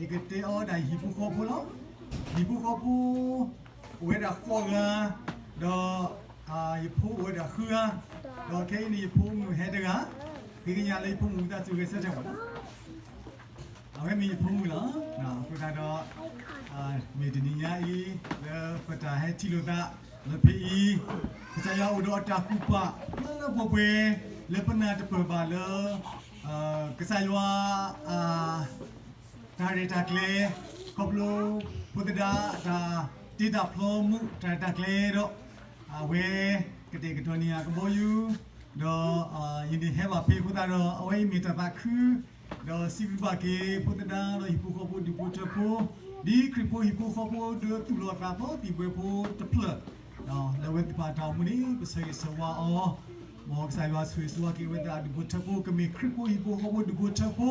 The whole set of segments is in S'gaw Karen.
ယကတဲအီၤဒၣ်ယဟံၣ်ဖိဃီဖိလီၤ. ယဟံၣ်ဖိဃီဖိ အိၣ်ဝဲဒၣ်ဃိးဂၤ, ဒီး ယဖိအိၣ်ဝဲဒၣ်ဃုဂၤ, ဒီးခဲအံၤန့ၣ် ယဖိမုၣ်ဟဲတဂၤ, ဃ့ကညးလၢယဖိမုၣ်ဝံသးစူၤဂဲၤဆၢထၢၣ်မးလီၤ. အဝဲမ့ၢ်ယဖိမုၣ်လီၤ. အဃိသတးဒီး မ့ၢ်တနံၤညါအံၤ လၢပတၢ်ဟဲထံၣ်လိာ်သးလၢဖဲအံၤ, ကစၢ်ယွၤအိၣ်ဒီးအတၢ်ကူၣ်ပာ်လၢပှဲၤပှဲၤ လၢပနၢ်တပၢၢ်ဘၣ်လၢ ကစၢ်ယွၤ တၢ်ရဲၣ်တၢ်ကျဲၤ ခီဖျိ ဖိသဒါအတၢ်တ့တၢ်ဖျီမုၢ်တၢ်ရဲၣ်တၢ်ကျဲၤဒီး အဝဲကတဲာ်ကတီၤန့ၢ်ယၤကဘီယူၤ, ဒီး ယန့ၣ်ဟဲဘၣ်ဖဲအဃိသတးဒီး အဝဲအံၤမ့ၢ်တၢ်သးခု ဒီးစံးဘျုးဘၣ်က့ၤဖိသဒါဒီးဟံၣ်ဖိဃီဖိဒူၣ်ဖိထၢဖိ, ဒ်ခရံာ်ဖိဟံၣ်ဖိဃီဖိဒုးသူၣ်လီၤသးသီသံၣ်ဘှဲဖိတဖျၢၣ်, လၢအဝဲသ့ၣ်တဖၣ်တၢ်အိၣ်မူန့ၣ် ပဆၢဂ့ၤဆၢဝါအီၤ, မ်ကစၢ်ယွၤဆိၣ်ဂ့ၤဆိၣ်ဝါက့ၤအဝဲသ့ၣ်အဒူၣ်ဖိထၢဖိ ကမ့ၢ်ခရံာ်ဖိဟံၣ်ဖိဃီဖိဒူၣ်ဖိထၢဖိ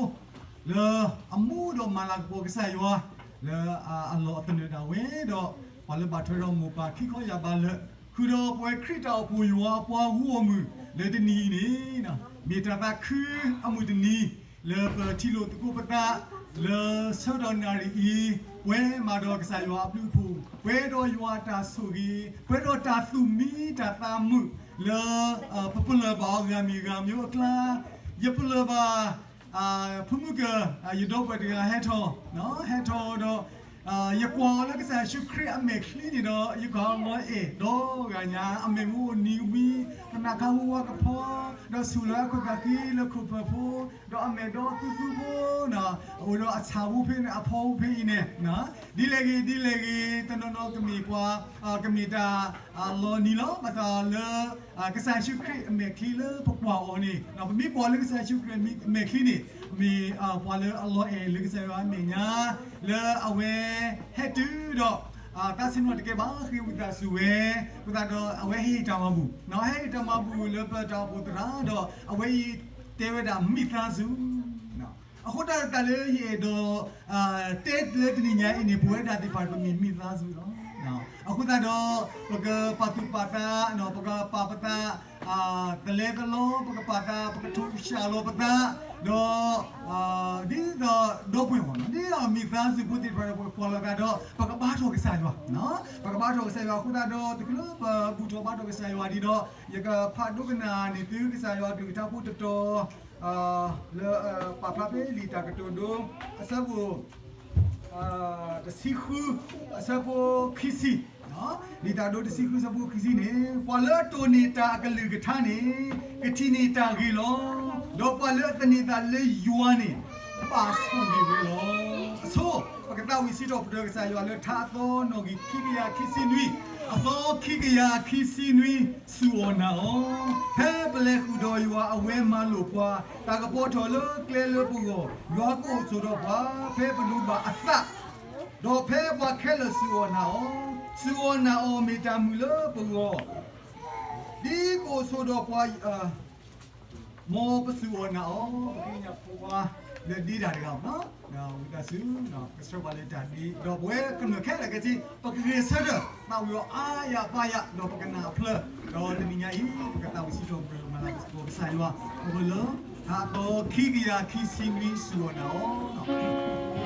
လၢအမူဒီးမၤလၤကပီၤကစၢ်ယွၤ လၢအလီၢ်အသနၢၣ်ဒၣ်ဝဲဒီး ပှၤလၢဘၣ်ထွဲဒီးမိၢ်ပၢ်ခံခီယၢ်ဘးလၢာ် ဃုာ်ဒီးပဝဲခရံာ်တၢ်အိၣ်ဖှိၣ်ယွၤအပှၤဂီၢ်မုၢ်လၢတနံၤအံၤန့ၣ် မ့ၢ်တၢ်သးခုအမုၢ်တနံၤ လၢပထံၣ်လိာ်သကိးပသး လၢဆၢကတီၢ်နၣ်ရံၣ်အံၤ ပှဲၤမးဒီးကစၢ်ယွၤအဘျုးအဖှိၣ်, ပှဲၤဒီးယွၤအတၢ်ဆိၣ်ဂ့ၤ, ပှဲၤဒီးတၢ်သူၣ်မံတၢ်သးမုာ်လၢ ပပလၢၢ်ဘၣ်အီၤဂၤမံၤဂၤမံၤအကျါ, ယပလၢၢ်ဘၣ် ဖိမုၣ်ကၢၢ် ယဒီပုၢ်ဝဲၢ်တဂၤဟဲထီၣ်, ဟဲထီၣ်ဒီး ယကွၢ်အီၤလၢကစၢ်ယ့ၣ်ၡူးခရံာ်အမဲာ်ချံန့ၣ်ဒီး ယကလီၤအဲၣ်ဒီဂၤညါ, အမဲာ်မ့ၢ်အိၣ်နံၤဝံၤ သနၢ်ခါဝါကဖီ, ဒီးဆူၣ်လၢအခိၣ်သးဃံလၢခိၣ်ဖၢၣ်ဖိ, ဒီးအမဲာ်ဒီးသူသူဖိ, အအိၣ်ဒီးအဆၣ်ဖိဖဲန့ၣ် အဖီဖိဖဲအံၤန့ၣ်, ဒ်လဲၣ်ဂ့ၤ ဒ်လဲၣ်ဂ့ၤ တနီၤနီၤကမ့ၢ်ပှၤ ကမ့ၢ်တၢ်လီၤနံၤလီၤ ဘၣ်ဆၣ်လၢ ကစၢ်ယ့ၣ်ၡူးခရံာ်အမဲာ်ချံလၢပကွၢ်အီၤန့ၣ်, ပမ့ၢ်ကွၢ်လၢကစၢ်ယ့ၣ်ၡူးခရံာ်အမဲာ်ချံန့ၣ် မ့ၢ်ပှၤလၢအလီၤအဲၣ်လၢကစၢ်ယွၤအမဲာ်ညါ, လၢအဝဲဟဲတုၤဒီး သးဆ့ၣ်နီၤတကဲဘၣ် ဃ့ဝံသးစူၤဝဲ, အဃိသတးဒီး အဝဲဟ့ၣ်တၢ်မၤဘူၣ်, ဟဲဟ့ၣ်တၢ်မၤဘူၣ်လၢပတၢ်အိၣ်ဖှိၣ်သရၣ်ဒီး အဝဲအံၤတဲဝဲဒၣ်မိသားစု အဃိသတးဒီးတၢ်လၢယအဲၣ်ဒိး တဲလၢတနံၤညါအံၤန့ၣ် ပဝဲဒၣ်သ့ၣ်တဖၣ်ပမ့ၢ်မိသားစုလီၤ. အဃိသတးဒီး ပကပာ်သူၣ်ပာ်သး, ပကပာ်ပသး သလဲသလီ ပကပာ်သး ပကထိၣ်စၢ်လီၤပသး, ဒီး ဒ်သိးဒီပုၢ်ဝဲၢ်မ့ၢ် ဒ်သိးမိသားစုဖိသ့ၣ်တဖၣ်ဒီး ပကကွၢ်လီၤသးဒီး ပကဘါထီၣ်ကစၢ်ယွၤ, ပကဘါထီၣ်ကစၢ်ယွၤအဃိသတးဒီး တချုးလၢပဘူၣ်ထီၣ်ဘါထီၣ်ကစၢ်ယွၤဒ်ဒီး ယကဖးဒိကနၣ်န့ၢ်သုကစၢ်ယွၤအကလုၢ်ကထါဖိတတီၤ လၢပာ်ဖျါဖဲလံာ်တၢ်ကတိၤဒိ အဆၢဖိ တဆံဃု အဆၢဖိခံဆံ, လံာ်တၢ်ကတိၤဒိတဆံဃု အဆၢဖိခံဆံန့ၣ်, ပှၤလၢအတိၢ်န့ၢ်တၢ်အကလုၢ်ကထါန့ၣ် ကထံၣ်န့ၢ်တၢ်ဂ့ၤလီၤ. ဒီးပှၤလၢအသန့ၤသးလၢယွၤန့ၣ် ဘၣ်ဆိၣ်ဂ့ၤဝဲလီၤ. အဆိ ပကသးဝံၣ်စံးထီၣ်ပတြၢၤကစၢ်ယွၤလၢထါအသီနီၣ်ဂံၢ်ခံကယၤခံဆံနွံ, အသီခံကယၤခံဆံနွံ စူၢ်အီၣ်နာ်အီၤ, ဖဲပလဲၤဃုာ်ဒီးယွၤအဝဲမၤလိာ်ပှၤ, တၢ်ကပီၤထီၣ်လၢကျဲလၢပဂီၢ်, ယွၤကအိၣ်ဆိးဒီးပှၤ, ဖဲပဒိးဘၣ်အသး, ဒီးဖဲပှၤခဲလၢာ်စူၢ်အီၣ်နာ်အီၤ, စူၢ်အီၣ်နာ်အီၤမ့ၢ်တၢ်မုာ်လၢပဂီၢ်, ဒ်ကအိၣ်ဆိးဒီးပှၤ မ်ပစူၢ်အီၣ်နာ်အီၤ, ပဃ့ကညးဖိခွါလၢဒ့တၢ်တဂၤ, ဝံသးစူၤ ကဆှၢပှၤလၢတၢ်ဒ့, ဒီးပဝဲကမျၢၢ်ခဲလၢာ်ခဲဆ့ ပကဂဲၤဆၢထၢၣ် သးဝံၣ်အီၤအါယၤပာ်ယၤ ဒီးပကနၢ်အဖျၢၣ်, ဒီးတနံၤညါအံၤ ပကသးဝံၣ်စံးထီၣ်ပတြၢၤမၤလၤကပီၤကစၢ်ယွၤ ခီဖျိလၢ ထါအသီခံကယၤခံဆံနွံ စူၢ်အီၣ်နာ်အီၤ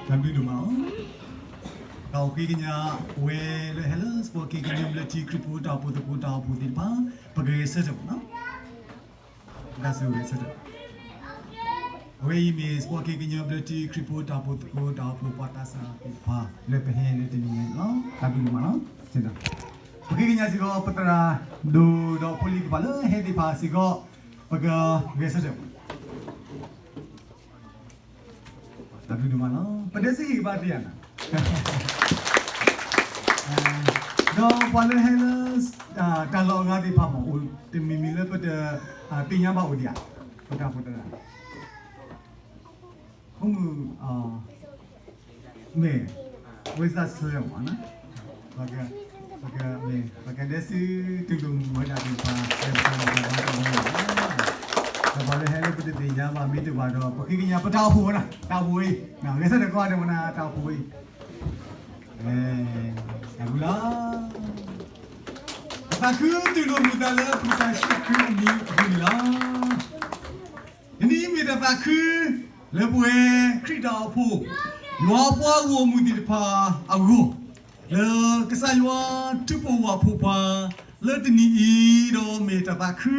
တၢ်ဘျုးဒိၣ်မးလီၤ. တၢ်အိၣ်ဃ့ကညးဝဲလၢဟဲလၢ စပီးက့ကညီဘျၢထံခရံာ်ဖိတၢ်အိၣ်ဖှိၣ်သကိးတၢ်အိၣ်ဖှိၣ်သ့ၣ်တဖၣ် ပကဂဲၤဆၢထၢၣ်မးလီၤ. တၢ်ဆိၣ်ဂ့ၤဆၢထၢၣ် အဝဲအံၤမ့ၢ်စပီးက့ကညီဘျၢထံခရံာ်ဖိတၢ်အိၣ်ဖှိၣ်သကိးတၢ်အိၣ်ဖှိၣ်ပှၤသးစၢ်သ့ၣ်တဖၣ်လၢပဟဲလၢတနံၤညါအံၤလီၤ. တၢ်ဘျုးဒိၣ်မးလီၤ. ပဃ့ကညးစ့ၢ်ကီး ပသရၣ်ဒိၣ်ဒီးဖိလံၤသ့ၣ်တဖၣ်လၢဟဲသ့ၣ်တဖၣ်စ့ၢ်ကီး ပကဂဲၤဆၢထၢၣ် တၢ်ဘျုးဒိၣ်မးလီၤ. ပဒဲစ့ၢ်ကီးဘၣ်တ့ၢ်အနၤ ဒီးပှၤလၢဟဲလၢ တၢ်လီၢ်အဂၤသ့ၣ်တဖၣ်မ့ၢ် အိၣ်တမံၤမံၤလၢပတ သ့ၣ်ညါဘၣ်အိၣ်ဒံးဧါ. ပတၢ်အိၣ်ဖှိၣ်သရၣ် ဖိမုၣ် မ့ၢ် ဝံသးစူၤမး ပကဒဲစုတူၢ်လိာ်မုာ်ဝဲဒၣ်သ့ၣ်တဖၣ် ဒီးပှၤလၢဟဲလၢပတသ့ၣ်ညါဘၣ်မ့ၢ်တဘၣ်ဒီး ပဃ့ကညးပတၢ်အိၣ်ဖှိၣ်ဝဲဒၣ် တၢ်အိၣ်ဖှိၣ်အံၤ ဂဲၤဆၢထၢၣ်ကိးဂၤဒဲးဝဲဒၣ် တၢ်အိၣ်ဖှိၣ်အံၤ တၢ်ဘျုးလီၤ. ပသးခုတူၢ်လိာ်မုာ်သးလၢပကစၢ်ယ့ၣ်ၡူးခရံာ်အမံၤအပူၤန့ၣ်လီၤ. တနံၤအံၤမ့ၢ်တၢ်သးခု လၢပဝဲခရံာ်တၢ်အိၣ်ဖှိၣ် ယွၤအပှၤဂီၢ်မုၢ်သ့ၣ်တဖၣ်အဂီၢ် လၢကစၢ်ယွၤထုးဖှိၣ်ဝၣ်ဖှိၣ်ပှၤ လၢတနံၤအံၤဒီးမ့ၢ်တၢ်သးခု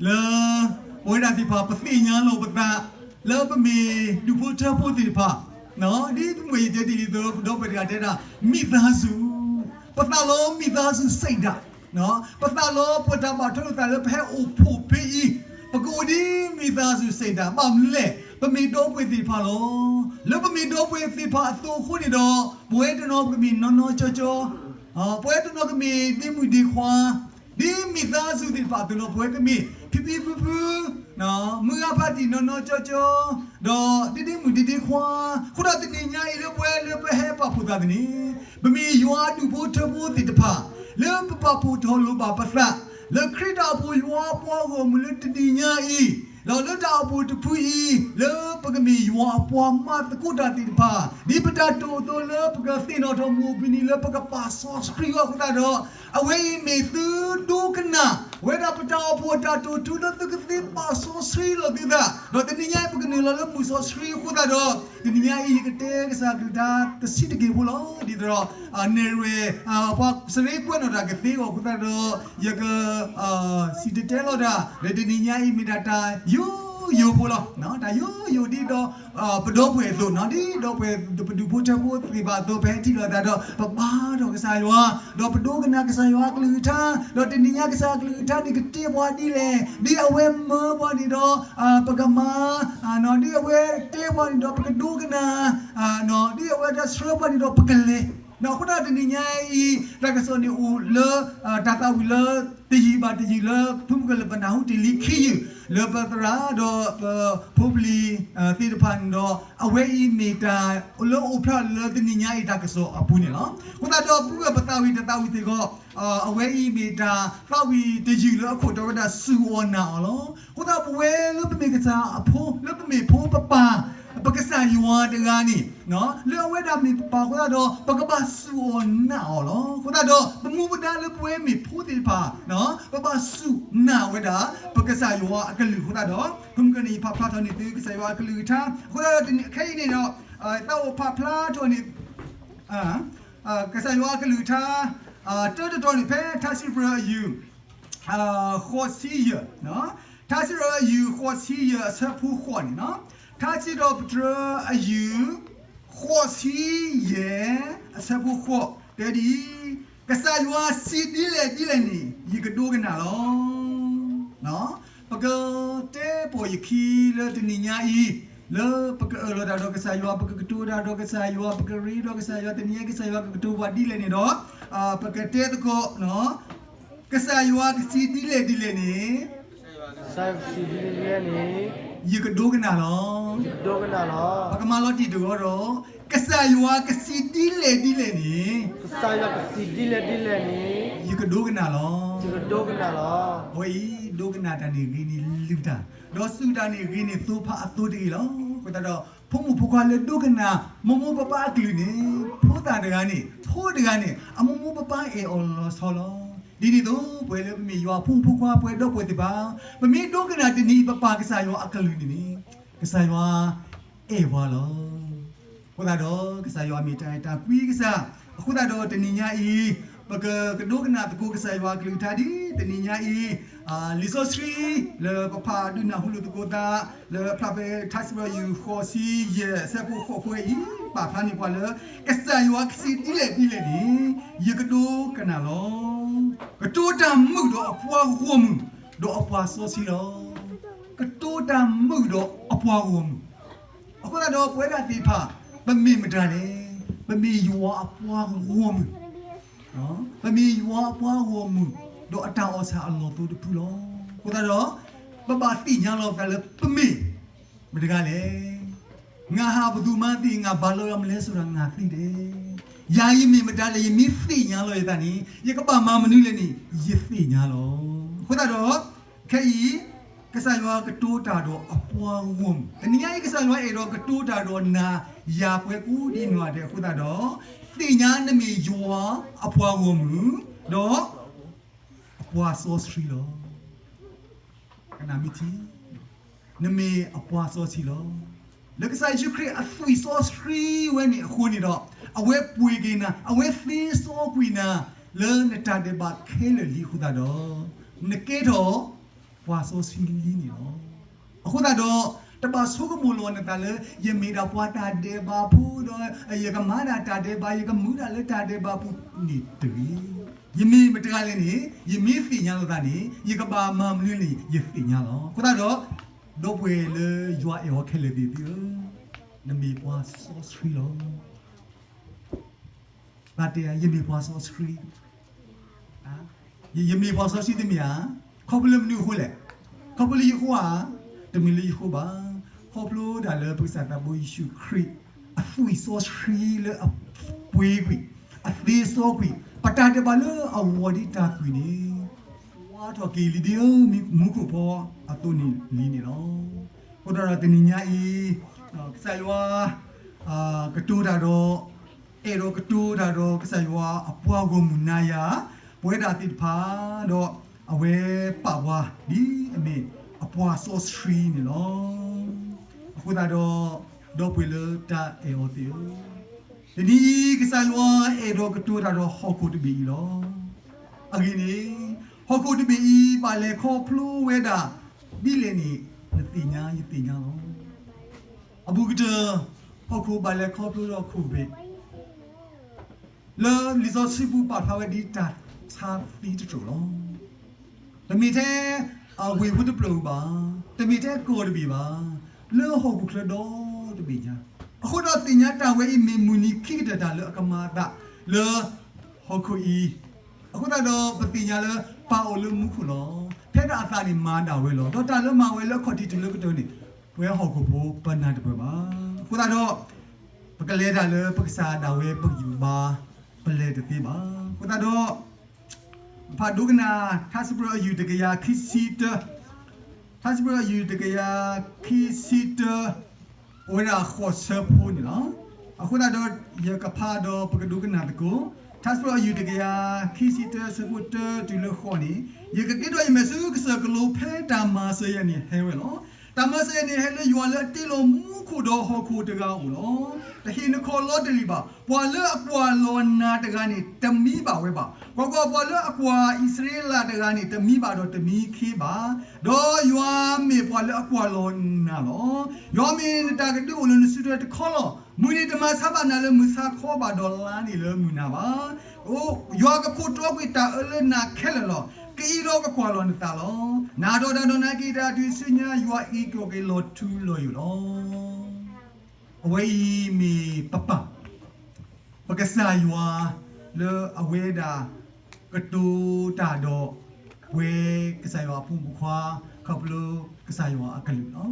လၢ ပဝဲဒၣ်သ့ၣ်တဖၣ် ပသ့ၣ်ညါလီၤပသး လၢပမ့ၢ်ဒူၣ်ဖိထၢဖိသ့ၣ်တဖၣ် ဒ်ပမ့ၢ်ယတဲတ့ၢ်လံသိး ပဒီပုၢ်ဝဲၢ်တဂၤတဲဒၣ် မိသားစု ပသးလီမိသားစုစိတ်ဓာတ် ပသးလီပတၢ်ဘၣ်ထွဲလိာ်သးလၢပဟဲအိၣ်ဖှိၣ်ဖဲအံၤ ပကအိၣ်ဒ်မိသားစုစိတ်ဓာတ် ဘၣ်မနုၤလဲၣ် ပမ့ၢ်ဒီပုၢ်ဝဲၢ်သ့ၣ်တဖၣ်လီၤ. လၢပမ့ၢ်ဒီပုၢ်ဝဲၢ်သ့ၣ်တဖၣ်အသိးအဃိန့ၣ်ဒီး ပဝဲတနီၤပကမ့ၢ်နီၢ်နီၢ်ကၠီကၠီ ပဝဲတနီၤကမ့ၢ်ဒ့မုၣ်ဒ့ခွါ ဒ်မိသားစုသ့ၣ်တဖၣ်အသိးလီၤ ပဝဲကမ့ၢ်ဖံဖံဖုဖု မုၢ်ဂၤဖးတံၢ်နီၢ်နီၢ်ကၠီကၠီ ဒီးဒ့ဒ့မုၣ်ဒ့ဒ့ခွါ အဃိဒီးတနံၤညါအံၤလၢပဝဲလၢပဟဲပာ်ဖှိၣ်သးသ့ၣ်န့ၣ် ပမ့ၢ်ယွၤအဒူၣ်ဖိထၢဖိသ့ၣ်တဖၣ် လၢပပာ်ဖှိၣ်ထီၣ်လိာ်ဘၣ်ပသး လၢခရံာ်တၢ်အိၣ်ဖှိၣ်ယွၤအပှၤဂီၢ်မုၢ်လၢတနံၤညါအံၤ ဒီးလၢတၢ်အိၣ်ဖှိၣ်တဖုအံၤ လၢပကမ့ၢ်ယွၤအပှၤမၤသကိးတၢ်သ့ၣ်တဖၣ် ဒ်ပတၢ်တိာ်အသိးလၢပကသ့ၣ်နီၣ်ထီၣ်မုၢ်အိၣ်ဘှံးနံၤ လၢပကပာ်စီဆှံအီၤအဃိသတးဒီး အဝဲအံၤမ့ၢ်သုဒိကနၣ်ဝဲဒၣ်ပတၢ်အိၣ်ဖှိၣ်အတၢ်တိာ်ထူလၢသုကသ့ပာ်စီဆှံလိာ်သုသး ဒီးတနံၤညါအံၤပကနုာ်လီၤလၢမုၢ်စီဆှံအဃိသတးဒီး တနံၤညါအံၤယကတဲကစၢ်အကလုၢ်ကထါတဆံးတက့ၢ်ဖိလီၤ. ဒ်သိးဒီး နဲၣ်ရွဲၣ် ပှၤစရ့ကွဲးနီၣ်တၢ်ကသ့အဂီၢ်အဃိသတးဒီး ယက စံၣ်တဲၤတဲလီၤတၢ် လၢတနံၤညါအံၤမ့ၢ်ဒၣ်တၢ်ယိယိဖိလီၤ. တၢ်ယိယိဒ်ဒီး ပဒီပုၢ်ဝဲၢ်အသိး ဒ်ဒီပုၢ်ဝဲၢ်ပဒူၣ်ဖိထၢဖိသ့ၣ်တဖၣ်အသိး ပဟဲထံၣ်လိာ်သးဒီး ပဘါထီၣ်ကစၢ်ယွၤ ဒီးပဒိကနၣ်ကစၢ်ယွၤအကလုၢ်ကထါ ဒီးတနံၤညါကစၢ်အကလုၢ်ကထါန့ၣ်ကတဲပှၤဒ်လဲၣ် ဒ်အဝဲမၢပှၤန့ၣ်ဒီး ပကမၤ ဒ်အဝဲတဲပှၤန့ၣ်ဒီး ပကဒိကနၣ် ဒ်အဝဲတၢ်ဆှၢပှၤန့ၣ်ဒီး ပကလဲၤ အဃိသတးတနံၤညါအံၤ တၢ်ကစီၣ်န့ၣ်အိၣ်လၢ တၢ်သးဝံၣ်လၢ တယုၢ်ဘၣ်တယုၢ်လၢ ဖုမုၢ်ကလၢာ်ပနၢ်ဟူတ့ၢ်လံခံယုၢ် လၢပသရၣ်ဒီးပဖိပလံၤသ့ၣ်တဖၣ်န့ၣ်ဒီး အဝဲအံၤမ့ၢ်တၢ်လၢအိၣ်ဖျါလၢတနံၤညါအံၤတၢ်ကစီၣ်အပူၤန့ၣ်လီၤ. အဃိသတးဒီး ပုၢ်ဝဲၢ်ပသးဝံၣ်တသးဝံၣ်သ့ၣ်ဂီၢ် အဝဲအံၤမ့ၢ်တၢ်သးဝံၣ်တယုၢ်လၢအခိၣ်တီဝဲဒၣ်စူၢ်အီၣ်နာ်အီၤလီၤ. အဃိသတးပဝဲလၢပမ့ၢ်ကစၢ်အဖိ လၢပမ့ၢ်ဖိပပၢ် ပကစၢ်ယွၤတဂၤန့ၣ် လၢအဝဲဒၣ်မ့ၢ်ပပၢ်အဃိသတးဒီး ပကဘၣ်စူၢ်အီၣ်နာ်အီၤလီၤ. အဃိသတးဒီး ပမူပဒါလၢပဝဲမ့ၢ်ဖိသ့ၣ်တဖၣ် ပဘၣ်စူၢ်နာ်ဝဲဒၣ် ပကစၢ်ယွၤအကလုၢ်အဃိသတးဒီး ဖုမုၢ်ကလၢာ်န့ၣ် ယဖးဖျါထီၣ်န့ၢ်သု ကစၢ်ယွၤအကလုၢ်ကထါ အဃိသတးဒီးခဲအံၤန့ၣ်ဒီး သးအိၣ်ဖးဖျါထီၣ်န့ၢ် ကစၢ်ယွၤအကလုၢ်ကထါ တၢတတီၤန့ၣ် ဖဲထါစံးပတြၢၤအယုၢ် ဃိးဆံယဲၢ်, ထါစံးပတြၢၤအယုၢ်ဃိးဆံယဲၢ်အဆၢဖိဃိးန့ၣ်, ထါစံးပတြၢၤအယုၢ် ဃိးဆံယဲၢ် အဆၢဖိဃိး တဲဒ်အံၤ, ကစၢ်ယွၤစံးဒ်လဲၣ်ဒ်လဲၣ်န့ၣ် ယကဒိကနၣ်လီၤ. ပကတဲပိာ်ယခံလၢတနံၤညါအံၤ လၢပကအၢၣ်လီၤတၢ်ဒီးကစၢ်ယွၤ, ပကကတိၤတၢ်ဒီးကစၢ်ယွၤ, ပကရ့ဒီးကစၢ်ယွၤ, တနံၤညါကစၢ်ယွၤကကတိၤပှၤဒ်လဲၣ်န့ၣ်ဒီး ပကတဲသကိး ကစၢ်ယွၤကစံးဒ်လဲၣ်ဒ်လဲၣ်န့ၣ် ကစၢ်ယွၤကစံးဒ်လဲၣ်ဒ်လဲၣ်န့ၣ် ယကဒိကနၣ်လီၤ. ယကဒိကနၣ်လီၤ. ပကမၤလီၤတံၢ်တဂီၤဒီး ကစၢ်ယွၤကစံးဒ်လဲၣ်ဒ်လဲၣ်န့ၣ် ကစၢ်ယွၤကစံးဒ်လဲၣ်ဒ်လဲၣ်န့ၣ် ယကဒိကနၣ်လီၤ. ယကဒိကနၣ်လီၤ. အဝဲအံၤ ဒိကနၣ်တၢ်န့ၣ်ဂ့ၤန့ၢ်လုၢ်တၢ်, ဒီးစူၢ်တၢ်န့ၣ်ဂ့ၤန့ၢ်သိဖးအသိတဂ့ၤလီၤ. အဃိသတးဒီး ဖိမုၣ်ဖိခွါလၢဒိကနၣ် မိၢ်မိၢ်ပၢ်ပၢ်အကလုၢ်န့ၣ် ဖိသၣ်တဂၤန့ၣ် ဖိတဂၤန့ၣ် အမိၢ်မိၢ်ပၢ်ပၢ်အဲၣ်အီၤလီၤဆီလီၤ. ဒ်န့ၣ်အသိး ပဝဲလၢပမ့ၢ်ယွၤအဖိမုၣ်ဖိခွါ ပဝဲဒီပုၢ်ဝဲၢ်သ့ၣ်တဖၣ် ပမ့ၢ်ဒိကနၣ်တနံၤ ပပၢ်ကစၢ်ယွၤအကလုၢ်န့ၣ်န့ၣ် ကစၢ်ယွၤအဲၣ်ပှၤလီၤ. အဃိသတးဒီး ကစၢ်ယွၤမ့ၢ်တၢ်အဲၣ်တၢ်ကွံကစၢ်, အဃိသတးဒီးတနံၤညါအံၤ ပကကဒိကနၣ်သကိးကစၢ်ယွၤအကလုၢ်ကထါဒ်တနံၤညါအံၤ လံာ်စီဆှံ လၢပဖးဒုးနၢ်ဟူလိာ်သကိးသး လၢဖျါဖဲထါစံးပတြၢၤယုၢ်ဃိးဆံယဲၢ်အဆၢဖိဃိးခွဲအံၤ ပာ်ဖျါန့ၢ်ပှၤလၢ ကစၢ်ယွၤကစံးဒ်လဲၣ်ဒ်လဲၣ်န့ၣ် ယကဒိကနၣ်လီၤ. ကတိၤတၢ်မုာ်ဒီးအပှၤဂီၢ်မုၢ် ဒီးအပှၤစီဆှံလီၤ. ကတိၤတၢ်မုာ်ဒီးအပှၤဂီၢ်မုၢ် အဃိသတးဒီးပဝဲဒၣ်သ့ၣ်တဖၣ် ပမ့ၢ်မတၤလဲၣ်, ပမ့ၢ်ယွၤအပှၤဂီၢ်မုၢ်, ပမ့ၢ်ယွၤအပှၤဂီၢ်မုၢ် ဒီးအတၢ်အီၣ်ဆၣ်အလီၢ်သိတဖုလီၤ. အဃိသတးဒီး ပဘၣ်သ့ၣ်ညါလီၤပသးလၢပမ့ၢ် မတၤတဂၤလဲၣ်. ငါဟးပသူၣ်မၤသံ ငါဘၣ်လီၤဂာ်မနုၤလဲၣ် ဆိဒၣ်ငါသံဒဲး, ယၤယမ့ၢ်မတၤလဲၣ် ယမ့ၢ်သ့ၣ်ညါလီၤယသးန့ၣ် ယကဘၣ်မၤမနုၤလဲၣ်န့ၣ် ယသ့ၣ်ညါလီၤ. အဃိသတးဒီး ခဲအံၤ ကစၢ်ယွၤကတိၤတၢ်ဒီးအပှၤဂီၢ်မုၢ်, တနံၤညါအံၤ ကစၢ်ယွၤအဲၣ်ဒိးကတိၤတၢ်ဒီးနၤယၤပှၤကိးဒံနီၢ်ဒဲးအဃိသတးဒီး သ့ၣ်ညါနမ့ၢ်ယွၤအပှၤဂီၢ်မုၢ် ဒီး အပှၤစီဆှံလီၤ. ကနၣ်မ့ၢ်ထံ, နမ့ၢ်အပှၤစီဆှံလီၤ. လၢကစၢ်ယ့ၣ်ၡူးခရံာ်အသွံၣ်စီဆှံဝဲန့ၣ်အဃိန့ၣ်ဒီး အဝဲပှ့ၤက့ၤနၤ, အဝဲသ့စီကွံာ်နၤ လၢနတၢ်ဒဲးဘးခဲလၢာ်လံအဃိသတးဒီး နကဲထီၣ် ပှၤစီဆှံလံန့ၣ်လီၤ. အဃိသတးဒီး တဘၣ်ဆိကမိၣ်လီၤနသးလၢ ယမ့ၢ်ဒၣ်ပှၤတၢ်ဒဲးဘးဖိဒီး ယကမၤဒၣ်တၢ်ဒဲးဘး ယကမုာ်ဒၣ်လၢတၢ်ဒဲးဘးပူၤန့ၣ်တဂ့ၤ. ယမ့ၢ်မတၤလဲၣ်န့ၣ် ယမ့ၢ်သ့ၣ်ညါလီၤသးန့ၣ် ယကဘၣ်မၤမနုၤန့ၣ် ယသ့ၣ်ညါလီၤ. အဃိသတးဒီး ဒီပုၢ်ဝဲၢ်လၢယွၤအဲၣ်အီၤခဲလၢာ်သ့ၣ်ဧၢ, နမ့ၢ်ပှၤစီဆှံလီၤ. ဘၣ်တဲ ယမ့ၢ်ပှၤစီဆှံ, ယမ့ၢ်ပှၤစီဆှံတမ့ၢ်ဧါ. ခီဖျိလၢမနုၤအဃိလဲၣ်. ခီဖျိလၢယဃိဧါ. တမ့ၢ်လၢယဃိဘၣ်. ခီဖျိဒၣ်လၢပကစၢ်သးဘိယ့ၣ်ၡူးခရံာ် အသွံၣ်စီဆှံလၢအပှ့ၤကွံာ်, အသ့စီကွံာ်, ပတၢ်ဒဲးဘးလၢအဂီၤဒ်တၢ်သွံၣ်န့ၣ် ဝါထီၣ်က့ၤလံဒ်အမူခိၣ်ဖီအသိးန့ၣ်လံန့ၣ်လီၤ. အဃိသတးဒီးတနံၤညါအံၤ ကစၢ်ယွၤ ကတိၤတၢ်ဒီး အဲၣ်ဒိးကတိၤတၢ်ဒီးကစၢ်ယွၤအပှၤဂီၢ်မုၢ်နၤယၤ ပဝဲဒၣ်သ့ၣ်တဖၣ်ဒီး အဝဲပာ်ပှၤဒ်အမ့ၢ်အပှၤစီဆှံန့ၣ်လီၤ. အဃိသတးဒီး ဒီပုၢ်ဝဲၢ်လၢတၢ်အဲၣ်အီၤသ့ၣ်ဧၢ, တနံၤအံၤ ကစၢ်ယွၤအဲၣ်ဒိးကတိၤတၢ်ဒီးဟီၣ်ခိၣ်တဘ့ၣ်အံၤလီၤ. အဂ့ၢ်န့ၣ် ဟီၣ်ခိၣ်တဘ့ၣ်အံၤ ဘၣ်လဲၤခီဖျိဝဲဒၣ်ဒ်လဲၣ်န့ၣ် နသ့ၣ်ညါယသ့ၣ်ညါလီၤ. အဘူးကတၢၢ် ဟီၣ်ခိၣ်ဘၣ်လဲၤခီဖျိဒီးခိၣ်ဘ့ၣ် လၢလံာ်စီဆှံပူၤပာ်ဖျါဝဲဒ်တၢ်ဆါသံတတြိာ်လီၤ. တမ့ၢ်ထဲအဝ့ၢ်ဖိတဖျၢၣ်ဧိၤဘၣ်, တမ့ၢ်ထဲကီၢ်တဘ့ၣ်ဘၣ်, လၢဟီၣ်ခိၣ်ချၢဒီတဘ့ၣ်ညါ, အဃိဒီးသ့ၣ်ညါတၢ်ဝဲအံၤမ့ၢ်မုၢ်နံၤခံကတၢၢ်တၢ်လၢအကမၤအသး လၢဟီၣ်ခိၣ်အံၤ, အဃိသတးဒီးပသ့ၣ်ညါလၢပၢ်အိၣ်လၢမူခိၣ်လီၤ. ဖဲဒၣ်အသးန့ၣ်မၤဒၣ်ဝဲလီၤ. ဒီးတၢ်လၢမၤဝဲလၢအခီၣ်ထံးတုၤလၢကတၢၢ်န့ၣ်, ပဝဲဟီၣ်ခိၣ်ဖိပနၢ်တပၢၢ်ဘၣ်. အဃိသတးဒီး ပကလဲၤတၢ်လၢပကစၢ်ဒၣ်ဝဲပဂံၢ်ဘါ, ပလဲၤတသ့ဘၣ်. အဃိသတးဒီး ဖးဒိကနၣ် ထါစံးပတြၢၤအယုၢ်တကယၤခံဆံတၢ, ထါစံးပတြၢၤအယုၢ်တကယၤခံဆံတၢ, အိၣ်ဝဲဒၣ်ဃိးဆၢဖိန့ၣ်လီၤ. အဃိသတးဒီး ယကဖးဒီးပကဒိကနၣ်သကိး, ထါစံးပတြၢၤအယုၢ်တကယၤခံဆံတၢ ဆၢဖိတၢတုၤလၢဃိးန့ၣ်, ယကက့ၤထီၣ်ယမဲာ်ဆူကစၢၢ်ကလိဖဲတၢ်မၤစၢၤယၤန့ၣ်ဟဲဝဲလီၤ. တၢ်မၤစၢၤယၤန့ၣ်ဟဲလၢယွၤလၢအတ့လီၤမူခိၣ်ဒီးဟီၣ်ခိၣ်တဂၤအအိၣ်လီၤ. တဟ့ၣ်နခီၣ်လီၤတလံာ်ဘၣ်. ပှၤလၢအကွၢ်လီၤနၤတဂၤန့ၣ် တမံဘၣ်ဝဲဘၣ်. ကွၢ်ကွၢ်, ပှၤလၢအကွၢ်အံၣ်စရ့လးတဂၤန့ၣ် တမံဘၣ်ဒီးတမံခ့ဘၣ်. ဒီးယွၤမ့ၢ်ပှၤလၢအကွၢ်လီၤနၤလီၤ. ယွၤမ့ၢ်နတၢ်ကဒုအိၣ်လၢနစုထွဲတခီလီၤ. မုၢ်န့ၣ်တမၤဆါဘၣ်နၤလၢမုၢ်ဆါခီဘၣ်, ဒီးလါန့ၣ်လၢမုၢ်နၤဘၣ်. ယွၤကခိးတီကွံာ်တၢ်အၢလၢနၤခဲလၢာ်လီၤ. ကအံးဒီးကကွၢ်လီၤနသးလီၤ. နၤဒီးတၢ်ဒီးနၤက့ၤတၢ်တုၤဆူညါ, ယွၤအံးက့ၤလီၤထူလီၤယိာ်လီၤ. အဝဲအံၤမ့ၢ်ပပၢ် ပကစၢ်ယွၤလၢအဝဲဒၣ်ကတိၤတၢ်ဒီး ပဝဲကစၢ်ယွၤအဖိမုၣ်ဖိခွါ ခီဖျိကစၢ်ယွၤအကလုၢ်လီၤ.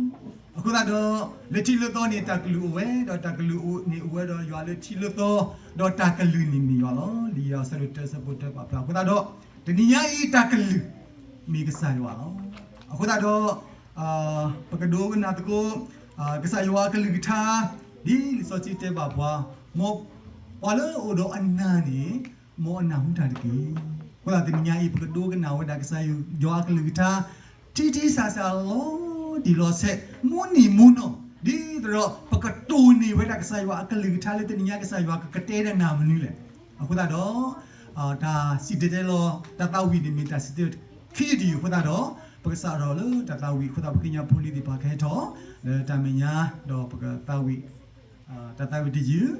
အဃိသတးဒီး လၢထံးလၢသီန့ၣ် တၢ်ကလုၢ်အိၣ်ဝဲ, ဒီးတၢ်ကလုၢ်န့ၣ်အိၣ်ဝဲဒီးယွၤလၢထံးလၢသီ, ဒီးတၢ်ကလုၢ်န့ၣ်မ့ၢ်ယွၤလီၤ. လံာ်ယိၤဟၣ်အဆၢဒိၣ်တၢ ဆၢဖိတၢပာ်ဖျါ. အဃိသတးဒီး တနံၤညါအံၤတၢ်ကလုၢ်မ့ၢ်ကစၢ်ယွၤလီၤ. အဃိသတးဒီး ပကဒိကနၣ်သကိး ကစၢ်ယွၤအကလုၢ်ကထါ, ဒ်လံာ်စီဆှံတဲဘၣ်ပှၤ, မ်ပှၤလၢအအိၣ်ဒီးအနၢ်န့ၣ် မ်အနၢ်ဟူတၢ်တက့ၢ်. အဃိသတးတနံၤညါအံၤ ပကဒိကနၣ်ဝဲဒၣ် ကစၢ်ယွၤအကလုၢ်ကထါ ထံထံဆးဆးလီၤတံၢ်လီၤဆဲး မုၢ်နံၤမုၢ်နီၢ်, ဒ်သိးဒီး ပကတိၢ်န့ၢ်ဝဲဒၣ်ကစၢ်ယွၤအကလုၢ်ကထါလၢတနံၤညါ ကစၢ်ယွၤကကတဲဒၣ်နၢ်မနုၤလဲၣ်. အဃိသတးဒီး တၢ်စံၣ်တဲၤတဲလီၤတၢ်သးဝံၣ်န့ၣ်မ့ၢ်တၢ်စံၣ်တဲၤခံယတယုၢ်အဃိသတးဒီး ပကစးထီၣ်လၢတၢ်သးဝံၣ်အဃိသတး ပဃ့ကညးဖိလံၤသ့ၣ်တဖၣ်ကဟဲထီၣ် လၢတၢ်မဲာ်ညါ ဒီးပကသးဝံၣ် တၢ်သးဝံၣ်တယုၢ်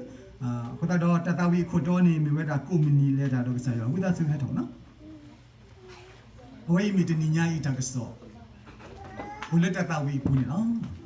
အဃိသတးဒီးတၢ်သးဝံၣ်အခိၣ်တီန့ၣ် မ့ၢ်ဝဲဒၣ်ကိးမုၢ်နံၤလဲၤတၢ်ဒီးကစၢ်ယွၤ ဝံသးစူၤဟဲထီၣ်နီၤ. အဝဲအံၤမ့ၢ်တနံၤညါအံၤတၢ်ကစီၣ် အိၣ်လၢတၢ်သးဝံၣ်အပူၤန့ၣ်လီၤ.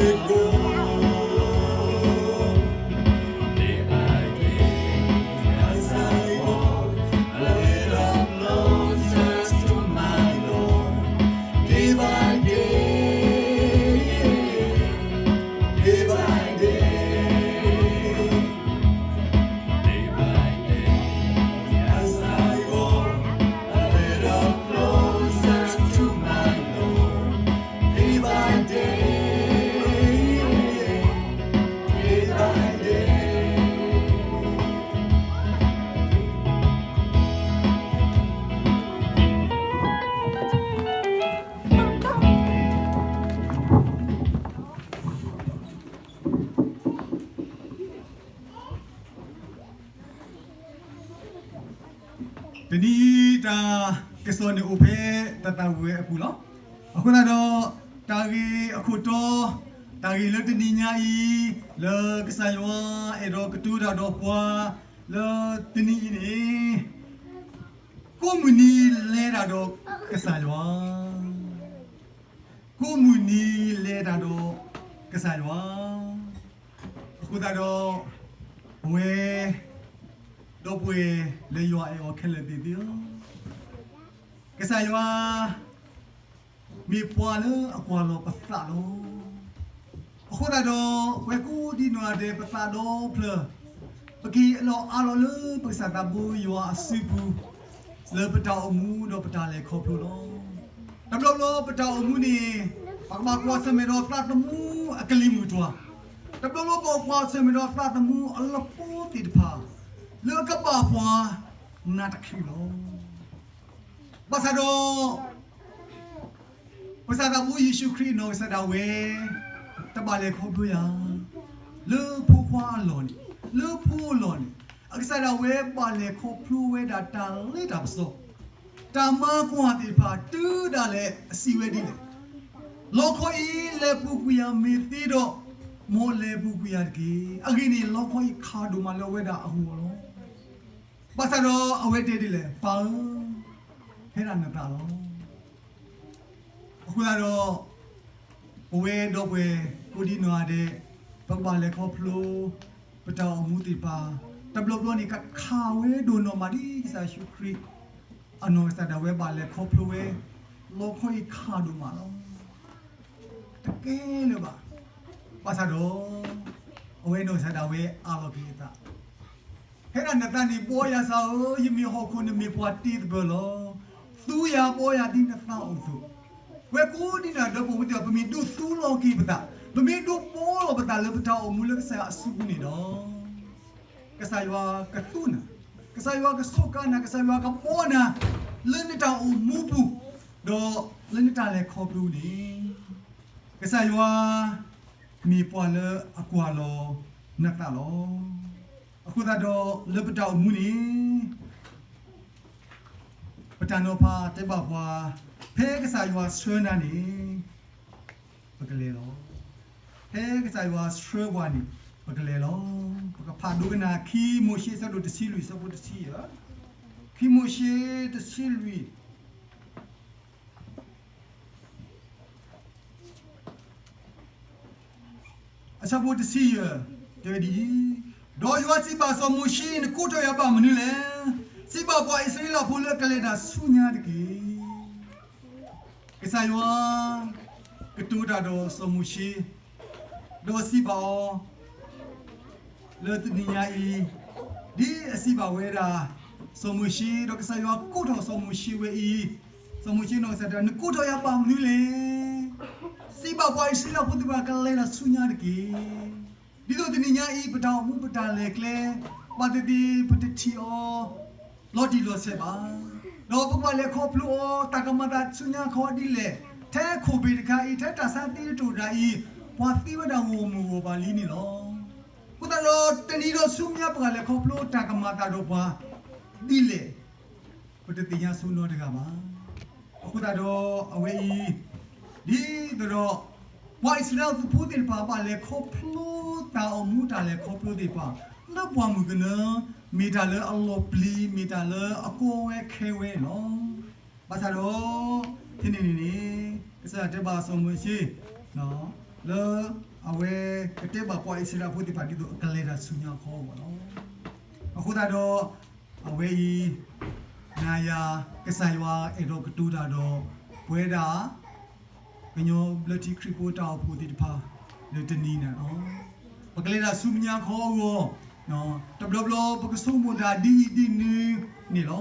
Day by day, as I walk a little closer to my Lord. Day by day, day by day, day by day, as I walk a little closer to my Lord. Day by day, day by day. တနံၤအံၤတၢ်ကစီၣ်န့ၣ်အိၣ်ဖဲတၢ်သးဝံၣ်ဝဲအပူၤလီၤ. အဃိသတးဒီး တၢ်ဂ့ၢ်အခိၣ်တီ, တၢ်ဂ့ၢ်လၢတနံၤညါအံၤ, လၢကစၢ်ယွၤအဲၣ်ဒိးကတိၤတၢ်ဒီးပှၤ လၢတနံၤအံၤန့ၣ်, ကိးမုၢ်နံၤလဲၤတၢ်ဒီးကစၢ်ယွၤ ကိးမုၢ်နံၤလဲၤတၢ်ဒီးကစၢ်ယွၤ. အဃိသတးဒီး ပဝဲ ဒီပုၢ်ဝဲၢ်လၢယွၤအဲၣ်အီၤခဲလၢာ်သ့ၣ်ဧၢ, ကစၢ်ယွၤ မ့ၢ်ပှၤလၢအကွၢ်လီၤပသးလီၤ. အဃိသတးဒီး ပဝဲကိးဒံနီၢ်ဂၤဒဲး ပသးဒီဖျၢၣ်, ပက့ၤအလီၢ်အးလီၤလၢပကစၢ်သးဘိယွၤအစုပူၤ လၢပတၢ်အိၣ်မူဒီးပတၢ်လဲၤခီဖျိလီၤ. တဘျီဘျီပတၢ်အိၣ်မူန့ၣ် ပကဘၣ်ကွၢ်ဆၢၣ်မဲာ်ဒီးသးသမူအကလံၤမုၢ်တွၤ, တဘျီဘျီပကွၢ်ဆၢၣ်မဲာ်ဒီးသးသမူအလပီသ့ၣ်တဖၣ် လၢအကဘၣ်ပှၤနၢ်တချုးလီၤ. ဘၣ်ဆၣ်ဒီး ပကစၢ်သးဘိယ့ၣ်ၡူးခရံာ်အနီၢ်ကစၢ်ဒၣ်ဝဲ တဘၣ်လဲၤခီဖျိယၤ လၢဖိခွါအလီၢ်န့ၣ်, လၢဖိအလီၢ်န့ၣ်, အကစၢ်ဒၣ်ဝဲဘၣ်လဲၤခီဖျိဝဲဒၣ်တၢ်လ့တၢ်ပစီ, တၢ်မၤကွၢ်သ့ၣ်တဖၣ် တုၤဒၣ်လဲာ်အစံးဝဲဒ်လဲၣ်, လီခီအံၤလဲၤပူၤကွံာ်ယၤမ့ၢ်သ့ဒီး, မ်လဲၤပူၤကွံာ်ယၤတက့ၢ်. အဂ့ၢ်န့ၣ် လီခီအံၤခးဒိၣ်မးလၢအဝဲဒၣ်အဂီၢ်လီၤ. ဘၣ်ဆၣ်ဒီးအဝဲတဲဒ်လဲၣ်, ပၢ်ဧၢ, ဖဲဒၣ်နသးလီၤ. အဃိသတးဒီး ပဝဲဒီပုၢ်ဝဲၢ်ကိးဒံနီၢ်ဂၤဒဲး ပကဘၣ်လဲၤခီဖျိ ပတၢ်အိၣ်မူသ့ၣ်တဖၣ် တဘျီဘျီန့ၣ် ကခးဝဲဒိၣ်နီၢ်မးဒ်ကစၢ်ယ့ၣ်ၡူးခရံာ် အနီၢ်ကစၢ်ဒၣ်ဝဲဘၣ်လဲၤခီဖျိဝဲ လီခီအံၤခးဒိၣ်မးလီၤ. တကဲလၢၤဘၣ်. ဘၣ်ဆၣ်ဒီး အဝဲနီၢ်ကစၢ်ဒၣ်ဝဲအးလီၤက့ၤအသး ဖဲဒၣ်နသးန့ၣ် ဘီယၤစၢ်ဧၢ, ယမ့ၢ်ဟီၣ်ခိၣ်န့ၣ်မ့ၢ်ပှၤတ့သပၢၤလီၤ. သူယၤဘီယၤဒ်နသးအိၣ်အသိး. ပဝဲကိးဒံနီၢ်ဂၤဒဲး ပမ့ၢ်ဒိးသူလီၤက့ၤပသး, ပမ့ၢ်ဒိးဘီလီၤပသးလၢပတၢ်အိၣ်မူလၢကစၢ်ယွၤအစုပူၤန့ၣ်ဒီး ကစၢ်ယွၤကသူနၤ, ကစၢ်ယွၤကဆိးကါနၤ, ကစၢ်ယွၤကဘီနၤ လၢနတၢ်အိၣ်မူပူၤ, ဒီးလၢနတၢ်လဲၤခီဖျိန့ၣ် ကစၢ်ယွၤမ့ၢ်ပှၤလၢအကွၢ်လီၤနသးလီၤ. အဃိသတးဒီးလၢပတၢ်အိၣ်မူန့ၣ် ပတၢ်နီၤဖးတဲဘၣ်ပှၤ ဖဲကစၢ်ယွၤဆှၢနၤန့ၣ် ပကလဲၤလီၤ. ဖဲကစၢ်ယွၤဆှၢပှၤန့ၣ် ပကလဲၤလီၤ. ပကဖးဒိကနၣ်ခံမိၤၡ့အဆၢဒိၣ်တဆံလွံၢ်အဆၢဖိတဆံယဲၢ်, ခံမိၤၡ့တဆံလွံၢ် အဆၢဖိတဆံယဲၢ် တဲဝဲဒ်အံၤ, ဒီးယွၤစံးဘၣ်စီၤမိၤၡ့, နကိးထီၣ်ယၤဘၣ်မနုၤလဲၣ်. စံးဘၣ်ပှၤအံၣ်စရ့လးဖိလၢအကလဲၤတၢ်ဆူညါတက့ၢ်. ကစၢ်ယွၤကတိၤတၢ်ဒီးစီၤမိၤၡ့, ဒီးစံးဘၣ်အီၤ လၢတနံၤညါအံၤ, ဒ်အစံးဘၣ်ဝဲဒၣ် စီၤမိၤၡ့, ဒီးကစၢ်ယွၤကိးထီၣ်စီၤမိၤၡ့ဝဲအံၤ, စီၤမိၤၡ့နီၢ်ကစၢ်တဲ, နကိးထီၣ်ယၤဘၣ်မနုၤလဲၣ်. စံးဘၣ်ပှၤအံၣ်စရ့လးဖိသ့ၣ်တဖၣ်ကလဲၤတၢ်ဆူညါတက့ၢ်. ဒ်သိးတနံၤညါအံၤ ပတၢ်အိၣ်မူပတၢ်လဲၤကျဲ ဘၣ်သ့ၣ်သ့ၣ် ပတထံၣ်အီၤ လီၤတံၢ်လီၤဆဲးဘၣ်. ဒီးပကဘၣ်လဲၤခီဖျိအီၤ တၢ်ကမၤသးဆူညါခီဒ်လဲၣ်. ထဲခိၣ်ဘ့ၣ်တခါအံၤ ထဲတၢ်ဆါသ့တတိၢ်တၢ်အံၤ ပှၤသံဝဲဒၣ်ဂီၢ်မုၢ်ဂီၢ်ပၤလံန့ၣ်လီၤ. အဃိသတးဒီး တနံၤဒီးဆူမဲာ်ညါ ပကလဲၤခီဖျိတၢ်ကမၤသးဒီးပှၤဒ်လဲၣ် ပတသ့ၣ်ညါဆိနီတဂၤဘၣ်. အဃိသတးဒီးအဝဲအံၤ ဒ်သိးဒီး ပှၤအံၣ်စရ့လးဖိသ့ၣ်တဖၣ် ဘၣ်လဲၤခီဖျိတၢ်အိၣ်မူတၢ်လဲၤခီဖျိသ့ၣ်တဖၣ် လၢပှၢ်မုၢ်ကနၢ မ့ၢ်တၢ်လၢအလီၤပျံၤ မ့ၢ်တၢ်လၢအကီဝဲခဲဝဲန့ၣ်လီၤ. ဘၣ်ဆၣ်ဒီး ဖဲန့ၣ်န့ၣ်န့ၣ် ကစၢ်ယွၤတဲဘၣ်စီၤမိၤၡ့, လၢအဝဲကတဲဘၣ်ပှၤအံၣ်စရ့လးဖိသ့ၣ်တဖၣ်ဒ်သိးအကလဲၤတၢ်ဆူညါအဖီအဂီၢ်လီၤ. အဃိသတးဒီး အဝဲအံၤ နၤယၤ ကစၢ်ယွၤအဲၣ်ဒိးကတိၤတၢ်ဒီး ပဝဲဒၣ် ကညီဘျၢထံခရံာ်ဖိတၢ်အိၣ်ဖှိၣ်သ့ၣ်တဖၣ် လၢတနံၤန့ၣ်လီၤ. ပကလဲၤတၢ်ဆူညါအဖီအဂီၢ် တဘျီဘျီပကဆိကမိၣ်တၢ်ဒ်အံၤဒ်နုၤန့ၣ်လီၤ.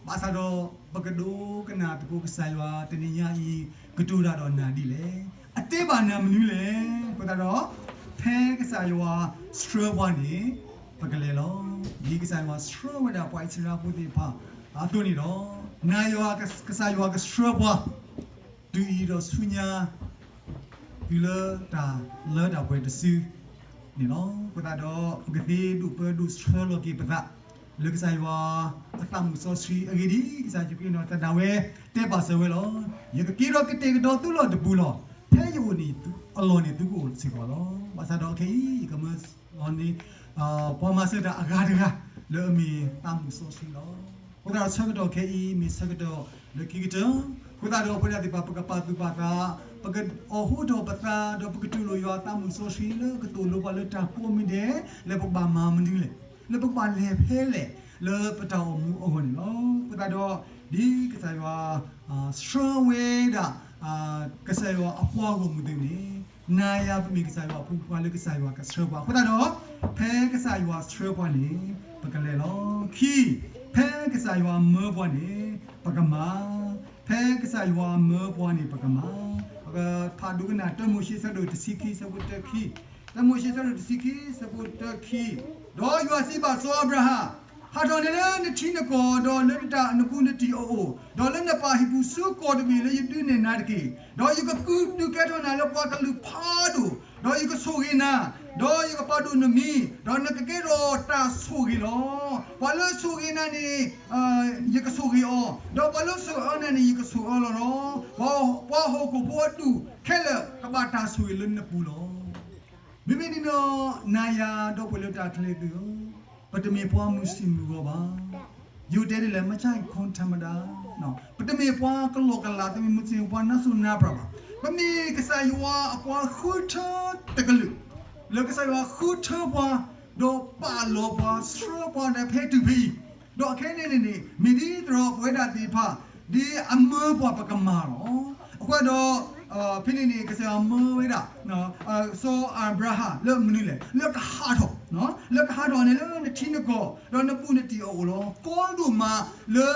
ဘၣ်ဆၣ်ဒီး ပကဒိကနၣ်သကိးကစၢ်ယွၤတနံၤညါအံၤ ကတိၤတၢ်ဒီးနၤဒ်လဲၣ်. အတဲဘၣ်နၤမနုၤလဲၣ်. အဃိသတးဒီး ဖဲကစၢ်ယွၤဆှၢပှၤန့ၣ် ပကလဲၤလီၤ. ဒ်ကစၢ်ယွၤဆှၢဝဲဒၣ်ပှၤအံၣ်စရ့လးဖိသ့ၣ်တဖၣ်အသိးန့ၣ်လီၤ. နၤယၤ ကစၢ်ယွၤကဆှၢပှၤ တုၤအံၤဒီးဆူညါ တုၤလၢတၢ်လၢတၢ်ပှဲၤတစုန့ၣ်လီၤ. အဃိသတးဒီး ပကသ့ဒိၣ်ပၢဒိၣ်ဆှၢလီၤက့ၤပသး လၢကစၢ်ယွၤအသးမုၢ်စီဆှံအဂ့ၢ်ဒ်အံၤ, ကစၢ်ယ့ၣ်ၡူးခရံာ်နီၢ်သးဒၣ်ဝဲ တဲပာ်စၢၤဝဲလီၤ. ယကက့ၤဒီးကတဲာ်ကတီၤသုလီၢ်တပူၤလီၤ. ဖဲယအိၣ်န့ၣ်အလီၢ်န့ၣ် သုကအိၣ်စ့ၢ်ကီးလီၤ. ဘၣ်ဆၣ်ဒီးခဲအံၤ ယကမၢလီၤန့ၢ် ပှၤမၤစၢၤတၢ်အဂၤတဂၤ လၢအမ့ၢ်သးမုၢ်စီဆှံလီၤ. အဃိသတးဒီးဆၢကတီၢ်ခဲအံၤ မ့ၢ်ဆၢကတီၢ်လၢခံကတၢၢ်, အဃိသတးဒီးပဝဲဒၣ်သ့ၣ်တဖၣ် ပကပာ်သူၣ်ပာ်သး, ပကအိးထီၣ်ပသး ဒီးပကတူၢ်လိာ်ယွၤအသးမုၢ်စီဆှံလၢကသိၣ်လိပှၤလၢတၢ်ကိးမံၤဒဲး လၢပကဘၣ်မၤမနုၤလဲၣ်, လၢပကဘၣ်လဲၤဖဲလဲၣ် လၢပတၢ်အိၣ်မူအဂီၢ်န့ၣ်လီၤ. အဃိသတးဒီး ဒ်ကစၢ်ယွၤ ဆှၢဝဲဒၣ် ကစၢ်ယွၤအပှၤဂီၢ်မုၢ်သ့ၣ်န့ၣ် နၤယၤပမ့ၢ်ကစၢ်ယွၤအဖိခွါလၢကစၢ်ယွၤကဆှၢပှၤ, အဃိသတးဒီး ဖဲကစၢ်ယွၤဆှၢပှၤန့ၣ် ပကလဲၤလီၤ. ခံ, ဖဲကစၢ်ယွၤမၢပှၤန့ၣ် ပကမၤ, ဖဲကစၢ်ယွၤမၢပှၤန့ၣ် ပကမၤ. ပကဖးဒိကနၣ် တၢမိၤၡ့ ဆၢဒိၣ်တဆံခံ ဆၢဖိတၢခံ, တၢမိၤၡ့ ဆၢဒိၣ်တဆံခံ ဆၢဖိတၢခံ, ဒီးယွၤစံးဘၣ်စီၤအၤဘြၤဟၣ်, ဟးထီၣ်နလၢနထံနကီၢ်, ဒီးလၢနပူၤနတံၢ်အအိၣ်, ဒီးလၢနပၢ်ဟံၣ်ပူၤဆူကီၢ်တဘ့ၣ်လၢယဒုးနဲၣ်နၤတက့ၢ်, ဒီးယကဒုးကဲထီၣ်နၤလၢပှၤကလုာ်ဖးဒိၣ်, ဒီးယကဆိၣ်ဂ့ၤနၤ, ဒီးယကပာ်ဒိၣ်နမံၤ, ဒီးနကကဲထီၣ်တၢ်ဆိၣ်ဂ့ၤလီၤ. ပှၤလၢဆိၣ်ဂ့ၤနၤန့ၣ် ယကဆိၣ်ဂ့ၤအီၤ, ဒီးပှၤလၢဆိၣ်အၢနၤန့ၣ် ယကဆိၣ်အၢလီၤလီၤ. ပှၤဟီၣ်ခိၣ်ဖိအဒူၣ်ခဲလၢာ် ကဘၣ်တၢ်ဆိၣ်ဂ့ၤလၢနပူၤလီၤ. မ့မ့ၢ်ဒ်န့ၣ်ဒီး နၤယၤဒီပုၢ်ဝဲၢ်လၢတၢ်ချ့သုဧၢ, ပတမ့ၢ်ပှၤမုၢ်ဆ့ၣ်မုၢ်ဂီၤဘၣ်. ယိၤတဲဒ်လဲၣ် မဆါခီထမဒါ, ပတမ့ၢ်ပှၤကလီကလး, တမ့ၢ်မုၢ်ဆ့ၣ်ပှၤနါစိၤနါပြၢ်ဘၣ်. ပမ့ၢ်ကစၢ်ယွၤအပှၤဃုထၢတကလုာ်, လၢကစၢ်ယွၤဃုထၢပှၤ, ဒီးပာ်လီၤပှၤ ဆှၢပှၤဒီးဖဲတုၤဖဲအံၤ, ဒီးခဲအံၤန့ၣ်န့ၣ် မ့ၢ်ဒ်သိးဒီးပဝဲဒၣ်သ့ၣ်တဖၣ် ဒ်အမၢပှၤပကမၤလီၤ. အဃိဒီး ဖဲန့ၣ်န့ၣ် ကစၢ်ယွၤမၢဝဲဒၣ် စီၤအၤဘြၤဟၣ်လၢမနုၤလဲၣ်, လၢကဟးထီၣ်, လၢကဟးထီၣ်န့ၣ်လၢနထံနကီၢ်, ဒီးနပူၤနတံၢ်အအိၣ်လီၤ. ကီဒိၣ်မးလၢ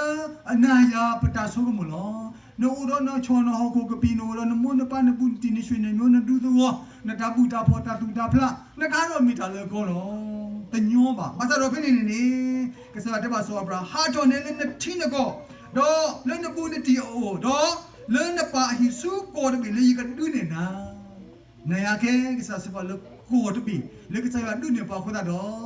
အနၤယၤပတၢ်ဆိကမိၣ်လီၤ. နအိၣ်ဒီးနဆီၣ်နဟီၣ်ခိၣ်ကပံာ်, နအိၣ်ဒီးနမိၢ်နပၢ်နဘူးနတံၢ်နဆွေနမျိုး နဒူသဝီ, နတၢ်ဘူၣ်တၢ်ဖီၣ်တၢ်သူၣ်တၢ်ဖျး, နကဟးထီၣ်မ့ၢ်တၢ်လၢကီလီၤ. တညီဘၣ်. ဘၣ်ဆၣ်ဒီးဖဲန့ၣ်န့ၣ်န့ၣ် ကစၢ်ယွၤတဲဘၣ်စီၤအၤဘြၤဟၣ်, ဟးထီၣ်န့ၣ်လၢနထံနကီၢ်, ဒီးလၢနဘူးနတံၢ်အအိၣ်, ဒီးလၢနပၢ်အဟံၣ်ဆူကီၢ်တဘ့ၣ်လၢယကဒုးနဲၣ်နၤ နၤယၤကဲကစၢ်စ့ၢ်ကီးလၢကီၢ်တဘ့ၣ် လၢကစၢ်ယွၤဒုးနဲၣ်ပှၤအဃိသတး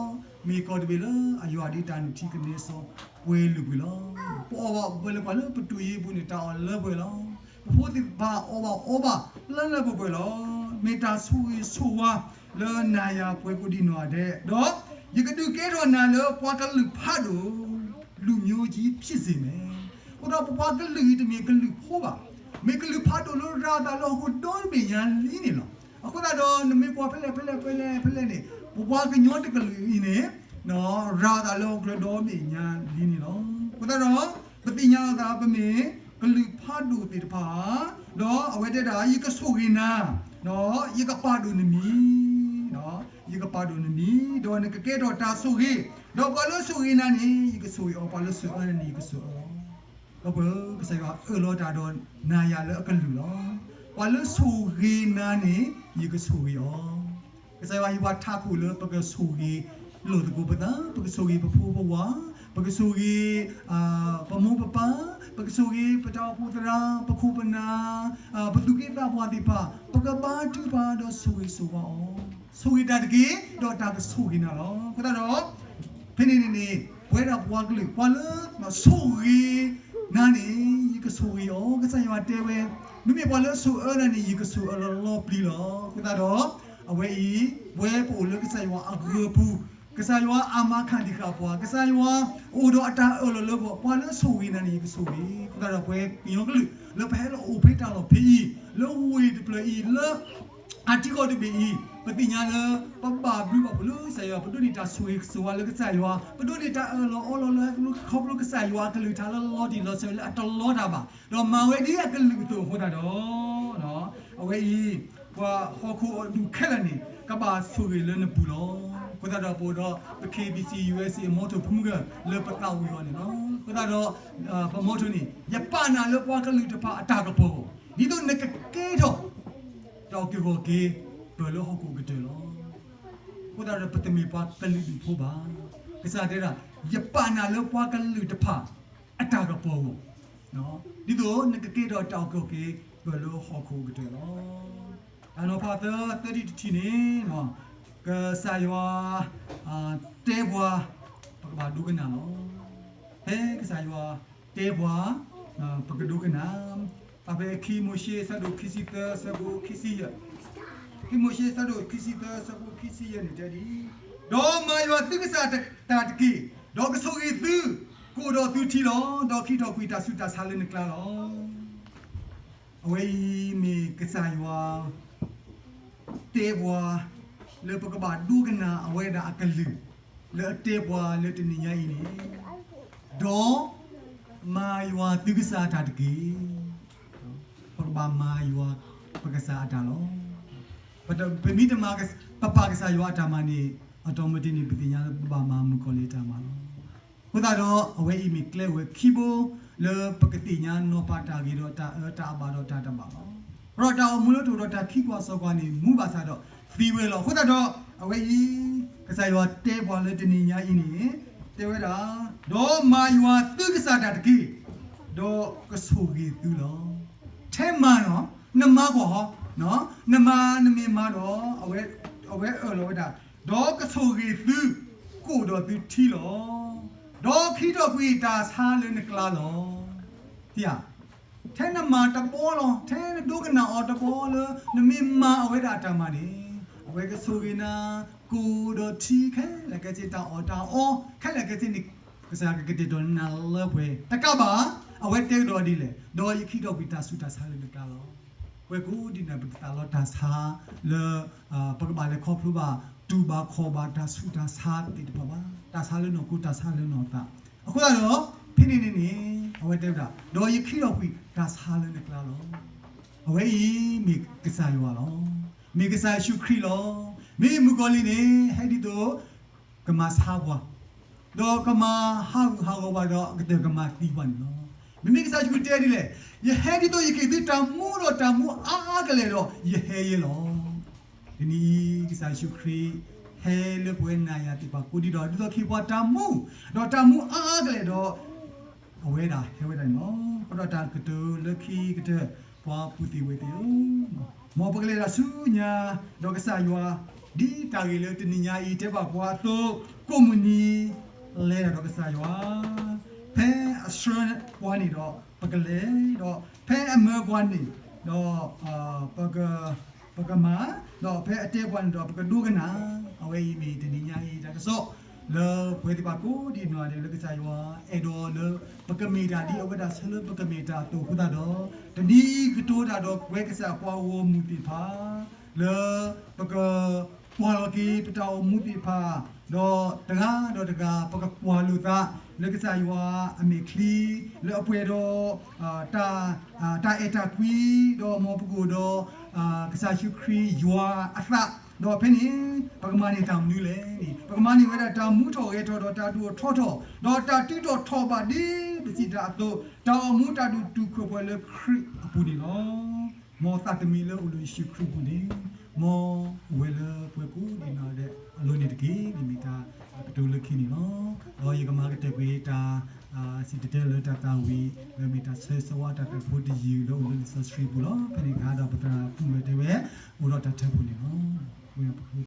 ဒီး မ့ၢ်ကီၢ်တဘ့ၣ်လၢအယွၤဒ်တၢ်နုၢ်ထံကနဲစီပှဲၤလုာ်ကွံာ်လီၤ. ပအီၣ်ဘၣ်အီဘၣ်လၢပှဲၤလၢပတုၤယ့ၢ်ပူၤန့ၣ် တၢ်အီၣ်လၢပှဲၤလီၤ. ပဖိသ့ၣ်တဖၣ်အီၣ်ဘၣ်အီဘၣ်လၢလၢပှဲၤပှဲၤလီၤ. မ့ၢ်တၢ်ဆိၣ်ဂ့ၤဆိၣ်ဝါလၢနၤယၤပှဲၤကိးဒံးနီၢ်ဒဲး, ဒီးယကဒုးကဲထီၣ်နၤလၢပှၤကလုာ်ဖးဒိၣ် လူမျိုးကြီးဖြစ်စေမယ်. အဃိဒီးပပှၤကလုာ်အံၤတမ့ၢ်ကလုာ်ဖိဘၣ်, မ့ၢ်ကလုာ်ဖးဒိၣ်လၢရၤအသးလၢဟီၣ်ခိၣ်ဒီဘ့ၣ်ညါလံန့ၣ်လီၤ. အဃိသတးဒီး နမ့ၢ်ကွၢ်ဖဲလဲၣ်ဖဲလဲၣ်ဖဲလဲၣ်ဖဲလဲၣ်န့ၣ် ပပှၤကညီတကလုာ်အံၤန့ၣ် ရၤအသးလၢဟီၣ်ခိၣ်ဒီဘ့ၣ်ညါလံန့ၣ်လီၤ. အဃိသတးဒီး ပသ့ၣ်ညါလီၤသး ပမ့ၢ်ကလုာ်ဖးဒိၣ်သ့ၣ်တဖၣ်ဧါ, ဒီးအဝဲတဲဒၣ် ယကဆိၣ်ဂ့ၤနၤ, ဒီးယကပာ်ဒိၣ်နမံၤ, ယကပာ်ဒိၣ်နမံၤ, ဒီးနကကဲထီၣ်တၢ်ဆိၣ်ဂ့ၤ, ဒီးပှၤလၢဆိၣ်ဂ့ၤနၤန့ၣ် ယကဆိၣ်ဂ့ၤအီၤ, ပှၤလၢဆိၣ်အၢနၤန့ၣ် ယကဆိၣ်အၢလီၤ. ဒီပုၢ်ဝဲၢ် ကစၢ်ယွၤအၢၣ်လီၤတၢ်ဒီးနၤယၤလၢအကလုၢ်လီၤ. ပှၤလၢဆိၣ်ဂ့ၤနၤန့ၣ် ယကဆိၣ်ဂ့ၤအီၤ. ကစၢ်ယွၤဟ့ၣ်ပှၤထးခိၣ်လၢပကဆိၣ်ဂ့ၤလိာ်သကိးပသး, ပကဆိၣ်ဂ့ၤပဖိပဝၤ, ပကဆိၣ်ဂ့ၤ ပမိၢ်ပပၢ်, ပကဆိၣ်ဂ့ၤပတၢ်အိၣ်ဖှိၣ်သရၣ်, ပခိၣ်ပနၢ်, ပသူၣ်က့သးပှၢ်သ့ၣ်တဖၣ်, ပကဘါထုကဖၣ်ဒီးဆိၣ်ဂ့ၤဆိၣ်ဝါအီၤ, ဆိၣ်ဂ့ၤတၢ်တက့ၢ်, ဒီးတၢ်ကဆိၣ်ဂ့ၤနၤလီၤ. အဃိသတးဒီး ဖဲန့ၣ်န့ၣ်န့ၣ် ပဝဲဒၣ်ပှၤကလုာ် ပှၤလၢဆိၣ်ဂ့ၤနၤန့ၣ် ယကဆိၣ်ဂ့ၤအီၤ, ကစၢ်ယွၤတဲဝဲ, မ့မ့ၢ်ပှၤလၢဆိၣ်အၢနၤန့ၣ် ယကဆိၣ်အၢလီၤလီၤပျံၤလီၤ. အဃိသတးဒီး အဝဲအံၤ ပဝဲပအိၣ်လၢကစၢ်ယွၤအဂၢၤပူၤ, ကစၢ်ယွၤအမၤခၣ်ဒံးဃာ်ပှၤ, ကစၢ်ယွၤအိၣ်ဒီးအတၢ်အၢၣ်လီၤလၢပှၤ, ပှၤလၢဆိၣ်ဂ့ၤနၤန့ၣ် ယကဆိၣ်ဂ့ၤ. အဃိသတးဒီး ပှၤကညီကလုာ် လၢပဟဲလီၤအိၣ်ဖဲတၢ်လီၢ်ဖဲအံၤ, လၢဝ့ၢ်တဖျၢၣ်အံၤ, လၢ အထံကီၢ်တဘ့ၣ်အံၤ ပသ့ၣ်ညါလၢ ပဘၣ်ဘျုးဘၣ်ဖှိၣ်လၢကစၢ်ယွၤ, ပဒိးန့ၢ်တၢ်ဆိၣ်ဂ့ၤဆိၣ်ဝါလၢကစၢ်ယွၤ, ပဒိးန့ၢ်တၢ်အၢၣ်လီၤအီလီၤလၢ ခီဖျိကစၢ်ယွၤအကလုၢ်ကထါလၢလီၤတံၢ်လီၤဆဲးလၢအတလီတၢ်ဘၣ်, ဒီးမၤဝဲဒ်အကလုၢ်အသိးအဃိသတးဒီး အဝဲအံၤ ပှၤဟီၣ်ခိၣ်အဒူၣ်ခဲလၢာ်န့ၣ် ကဘၣ်ဆိၣ်ဂ့ၤလၢနပူၤလီၤ. အဃိသတးဒီးပအိၣ်ဒီး ပ K B C U S A အ motto ဖိမုၢ်ဂၢၢ်လၢပသးဝံၤအီၤန့ၣ်လီၤ. အဃိသတးဒီး ပ motto န့ၣ် ယပာ်နၤလၢပှၤကလုာ်တဖၣ်အတၢ်ကပီၤအဂီၢ်, ဒ်သိးနကကဲထီၣ် တၢ်အုၣ်က့ၤခီၣ်က့ၤ ပၢၢ်လၢဟီၣ်ခိၣ်ကတၢၢ်လီၤ. အဃိသတးဒီးပတမ့ၢ်ပှၤကလုာ်ဒူၣ်ဖိဘၣ်. ကစၢ်တဲဒၣ် ယပာ်နၤလၢပှၤကလုာ်တဖၣ်အတၢ်ကပီၤအဂီၢ်, ဒ်သိးနကကဲထီၣ်တၢ်အုၣ်က့ၤခီၣ်က့ၤ ပၢၢ်လၢဟီၣ်ခိၣ်ကတၢၢ်လီၤ. တၢ်နီၤဖးသၢ သၢထံၣ်တထံၣ်န့ၣ် ကစၢ်ယွၤ တဲပှၤ ပကဘၣ်ဒိကနၣ်လီၤ. ဖဲကစၢ်ယွၤတဲပှၤ ပကဒိကနၣ်, ဖဲခံမိၤၡ့ အဆၢဒိၣ်ခံဆံသၢ အဆၢဖိခံဆံယဲၢ်, ခံမိၤၡ့ အဆၢဒိၣ်ခံဆံသၢ အဆၢဖိခံဆံယဲၢ်န့ၣ်တဲဒ်အံၤ, ဒီးမၤယွၤသုကစၢ်တၢ်တက့ၢ်, ဒီးကဆိၣ်ဂ့ၤသု, ကအိၣ်ဒီးသုထံလီၤ. ဒီးခံထီၣ်ကွံာ်တၢ်ဆူးတၢ်ဆါလၢနကျါလီၤ. အဝဲအံၤမ့ၢ်ကစၢ်ယွၤ တဲပှၤ လၢပကဘၣ်ဒိကနၣ်အဝဲဒၣ်အကလုၢ် လၢအတဲပှၤလၢတနံၤညါအံၤန့ၣ်, ဒီးမၤယွၤသုကစၢ်အတၢ်တက့ၢ်. ပကဘၣ်မၤယွၤပကစၢ်အတၢ်လီၤ. ပမ့ၢ်တမၤ ပပၢ်ကစၢ်ယွၤအတၢ်မၤန့ၣ် အတီၢ်မတ့ၢ်န့ၣ် ပသ့ၣ်ညါလၢပဘၣ်မၤမုၣ်ကီၤလံၢ်အတၢ်မၤလီၤ. အဃိသတးဒီး အဝဲအံၤမ့ၢ်ကျဲဝဲခံဘိ လၢပကသ့ၣ်ညါနီၤဖးတၢ်ဂ့ၤဒီးတၢ်အၢတၢ်အဘၣ်ဒီးတၢ်တဘၣ်လီၤ. ဒီးတၢ်အိၣ်မူလၢတအိၣ်ဒီးတၢ်ခံကွၢ်စိကွၢ်န့ၣ် မူဘၣ်ဆၣ်ဒီးသံဝဲလီၤ. အဃိသတးဒီး အဝဲအံၤ ကစၢ်ယွၤတဲပှၤလၢတနံၤညါအံၤန့ၣ် တဲဝဲဒၣ်, ဒီးမၤယွၤသုကစၢ်တၢ်တက့ၢ်, ဒီးကဆိၣ်ဂ့ၤသုလီၤ. ထဲမၤနီၤ နမၤကွၢ်ဟီ, နမၤနမ့ၢ်မၤဒီး အဝဲအၢၣ်လီၤဝဲဒၣ်, ဒီးကဆိၣ်ဂ့ၤသု, ကအိၣ်ဒီးသုထံလီၤ. ဒီးခံထီၣ်ကွံာ်တၢ်ဆါလၢနကျါလီၤ. ထဲနမၤတဘီလီၤ, ထဲနဒိကနၣ်အီၤတဘီလၢ နမ့ၢ်မၤအဝဲဒၣ်အတၢ်မၤန့ၣ်, အဝဲကဆိၣ်ဂ့ၤနၤ, ကအိၣ်ဒီးထံခဲလၢာ်ခဲဆ့, တၢ်အီၣ်တၢ်အီခဲလၢာ်ခဲဆ့န့ၣ် ကစၢ်ကကတဲာ်ကတီၤနၤလၢပှဲၤ, တကးဘၣ် အဝဲတဲကဒီးဒ်လဲၣ်, ဒီးယခံထီၣ်ကွံာ်တၢ်ဆူးတၢ်ဆါလၢနကျါလီၤ. ပှၤကိးဒံးနီၢ် ပတသးလီတၢ်ဆါလၢ ပကဘၣ်လဲၤခီဖျိဘၣ် တူၢ်ဘၣ်ခီၣ်ဘၣ်တၢ်ဆူးတၢ်ဆါသ့ၣ်တဖၣ်ဘၣ်, တၢ်ဆါလၢနီၢ်ခိ တၢ်ဆါလၢနီၢ်သး. အဃိသတးဒီး ဖဲန့ၣ်န့ၣ်န့ၣ် အဝဲတဲဝဲဒၣ် ဒီးယခံထီၣ်ကွံာ်တၢ်ဆါလၢနကျါလီၤ. အဝဲအံၤမ့ၢ်ကစၢ်ယွၤလီၤ. မ့ၢ်ကစၢ်ယ့ၣ်ၡူးခရံာ်လီၤ. မ့ၢ်မုၣ်ကီၤလံၢ်န့ၣ် ဟဲဒ်သိး ကမၤဆါပှၤ, ဒီးကမၤဟးဂူာ်ဟးဂီၤပှၤဒီးကတၢၢ်ကမၤသံပှၤန့ၣ်လီၤ. မ့မ့ၢ်ကစၢ်ယ့ၣ်ၡူးခရံာ်တဲဒ်လဲၣ်, ယဟဲဒ်သိးယကဟ့ၣ်သုတၢ်မူဒီးတၢ်မူအါအါကလဲာ်ဒီး ယဟဲယဲလီၤ. တနံၤအံၤ ကစၢ်ယ့ၣ်ၡူးခရံာ် ဟဲလၢပဝဲနၤယၤသ့ၣ်တဖၣ်ကိးဒံးဒီး ဒ်သိးကဟ့ၣ်ပှၤတၢ်မူ, ဒီးတၢ်မူအါအါကလဲာ်ဒီး အဝဲဒၣ်ဟဲဝဲဒၣ်န့ၣ်လီၤ. အဃိဒီးတၢ်ကတိၤလၢခံကတၢၢ် ပှၤပုၢ်သ့ၣ်ဝဲၢ်သ့ၣ်ဧၢ, မ်ပကလဲၤတၢ်ဆူညါ ဒီးကစၢ်ယွၤ ဒ်တၢ်ဂ့ၢ်လၢတနံၤညါအံၤတဲဘၣ်ပှၤအသိး ကိးမုၢ်နံၤ လဲၤတၢ်ဒီးကစၢ်ယွၤ, ဖဲအဆှၢပှၤန့ၣ်ဒီး ပကလဲၤ, ဒီးဖဲအမၢပှၤန့ၣ်ဒီး ပက ပကမၤ, ဒီးဖဲအတဲပှၤန့ၣ်ဒီး ပကဒိကနၣ်. အဝဲအံၤမ့ၢ်တနံၤညါအံၤတၢ်ကစီၣ် လၢပဝဲသ့ၣ်တဖၣ်ကိးဒံးနီၢ်ဒဲးလၢကစၢ်ယွၤအဲၣ်ဒိးလၢ ပကမ့ၢ်တၢ်ဒ်အဝဲဒၣ်ဆၢလၢပကမ့ၢ်တၢ်အသိးအဃိသတးဒီး တနံၤအံၤကတိၤတၢ်ဒီးပဝဲကစၢ်ပှၤဂီၢ်မုၢ်သ့ၣ်တဖၣ် လၢပက ကွၢ်လီၤက့ၤပတၢ်အိၣ်မူသ့ၣ်တဖၣ်, ဒီးတဂၤဒီးတဂၤ ပကကွၢ်လိာ်သး လၢကစၢ်ယွၤအမဲာ်ချံ လၢအပှဲၤဒီး တၢ်အဲၣ်တၢ်ကွံ ဒီးမ်ပကအိၣ်ဒီး ကစၢ်ယ့ၣ်ၡူးခရံာ်ယွၤအသး, ဒီးဖဲန့ၣ် ပကမၤန့ၢ်တၢ်မနုၤလဲၣ်န့ၣ် ပကမၤန့ၢ်ဝဲဒၣ်တၢ်မူထီၣ်ဂဲၤထီၣ် ဒီးတၢ်ဒိၣ်ထီၣ်ထီထီၣ် ဒီးတၢ်တုၤထီၣ်ထီၣ်ဘးဒ်ပစံးတၢ်အသိး တၢ်အိၣ်မူတၢ်ဒိၣ်တုာ်ခိၣ်ပှဲၤလၢခရံာ်အပူၤန့ၣ်လီၤ. မ်သးတမံၤလၢအိၣ်လၢယ့ၣ်ၡူးခရံာ်အပူၤန့ၣ် မ်အိၣ်ဝဲလၢပှၤကိးဒံးနီၢ်ဒဲးအလိၤန့ၣ်တက့ၢ်. မ့ၢ်တၢ်ကတိၤလၢခံန့ၣ်လီၤ. ဒီးယကမၤကတၢၢ်ကွံာ်တၢ်စံၣ်တဲၤတဲလၢတၢ်သးဝံၣ် လၢမ့ၢ်တၢ်ဆၢဂ့ၤဆၢဝါတၢ်သးဖိတယုၢ်လၢအိၣ်လၢလံာ်စီဆှံပူၤလီၤ. ဖဲန့ၣ်အခါဒီးပသရၣ်ကူၣ်ဝဲတဲဝဲ အိၣ်ဒီးတၢ်ထၢဖှိၣ်န့ၣ်လီၤ.